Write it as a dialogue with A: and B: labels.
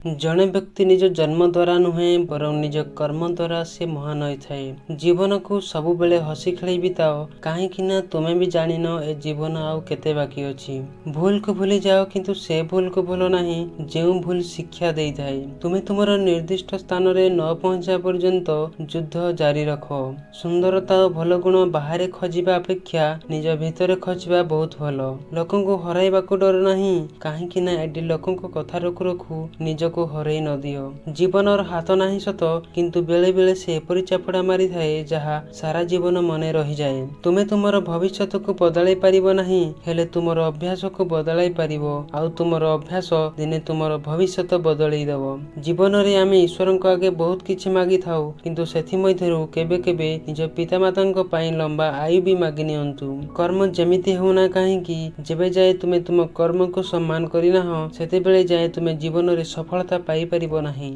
A: ଜଣେ ବ୍ୟକ୍ତି ନିଜ ଜନ୍ମ ଦ୍ୱାରା ନୁହେଁ, ବରଂ ନିଜ କର୍ମ ଦ୍ୱାରା ସେ ମହାନ ହୋଇଥାଏ। ଜୀବନକୁ ସବୁବେଳେ ହସି ଖେଳି ବିତାଅ, କାହିଁକି ନା ତୁମେ ବି ଜାଣିନ ଏ ଜୀବନ ଆଉ କେତେ ବାକି ଅଛି। ଭୁଲକୁ ଭୁଲି ଯାଅ, କିନ୍ତୁ ସେ ଭୁଲକୁ ଭୁଲ ନାହିଁ ଯେଉଁ ଭୁଲ ଶିକ୍ଷା ଦେଇଥାଏ। ତୁମେ ତୁମର ନିର୍ଦ୍ଦିଷ୍ଟ ସ୍ଥାନରେ ନ ପହଞ୍ଚିବା ପର୍ଯ୍ୟନ୍ତ ଯୁଦ୍ଧ ଜାରି ରଖ। ସୁନ୍ଦରତା ଓ ଭଲ ଗୁଣ ବାହାରେ ଖୋଜିବା ଅପେକ୍ଷା ନିଜ ଭିତରେ ଖୋଜିବା ବହୁତ ଭଲ। ଲୋକଙ୍କୁ ହରାଇବାକୁ ଡର ନାହିଁ, କାହିଁକି ନା ଏଠି ଲୋକଙ୍କ କଥା ରଖୁ ରଖୁ ନିଜକୁ ହରେଇ ନ ଦିଅ। ଜୀବନର ହାତ ନାହିଁ ସତ, କିନ୍ତୁ ବେଳେ ବେଳେ ସେ ଏପରି ଚାପୁଡ଼ା ମାରିଥାଏ ଯାହା ସାରା ଜୀବନ ମନେ ରହିଯାଏ। ତୁମେ ତୁମର ଭବିଷ୍ୟତକୁ ବଦଳାଇ ପାରିବ ନାହିଁ, ହେଲେ ତୁମର ଅଭ୍ୟାସକୁ ବଦଳାଇ ପାରିବ, ଆଉ ତୁମର ଅଭ୍ୟାସ ଦିନେ ତୁମର ଭବିଷ୍ୟତ ବଦଳେଇ ଦେବ। ଜୀବନରେ ଆମେ ଈଶ୍ୱରଙ୍କ ଆଗେ ବହୁତ କିଛି ମାଗିଥାଉ, କିନ୍ତୁ ସେଥିମଧ୍ୟରୁ କେବେ କେବେ ନିଜ ପିତାମାତାଙ୍କ ପାଇଁ ଲମ୍ବା ଆୟୁ ବି ମାଗି ନିଅନ୍ତୁ। କର୍ମ ଯେମିତି ହେଉନା କାହିଁକି, ଯେବେ ଯାଏ ତୁମେ ତୁମ କର୍ମକୁ ସମ୍ମାନ କରିନାହଁ, ସେତେବେଳେ ଯାଏ ତୁମେ ଜୀବନରେ ସଫଳତା ପାଇପାରିବ ନାହିଁ।